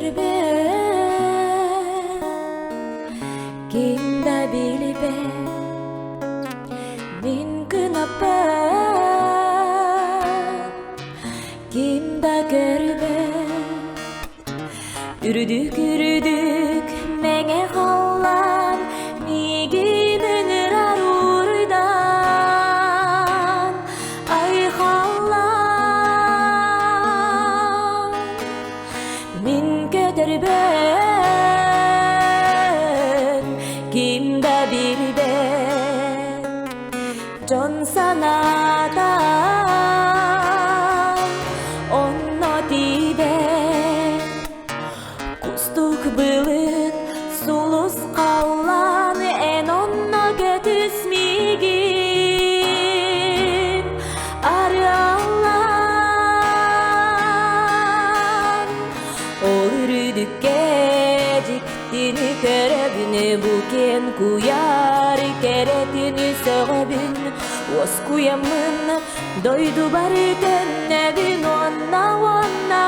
көтөрбүн, ким да билбэт. Мин кынаппын, ким да көрбөт. Үрдүк үрдүк мэҥэ халлаан миигин ыҥырар уруйдан айхаллаан мин көтөрбүн ким да билбэт дьон санаата онно тиийбэт Кустук былыт сулус халлаан эн онно көтүс миигин арыаллаан Ол үрдүккэ дьиктини көрөбүн бу киэн куйаар кэрэтин сөҕөбүн уоскуйаммын дойдубар төннөбүн уонна уонна.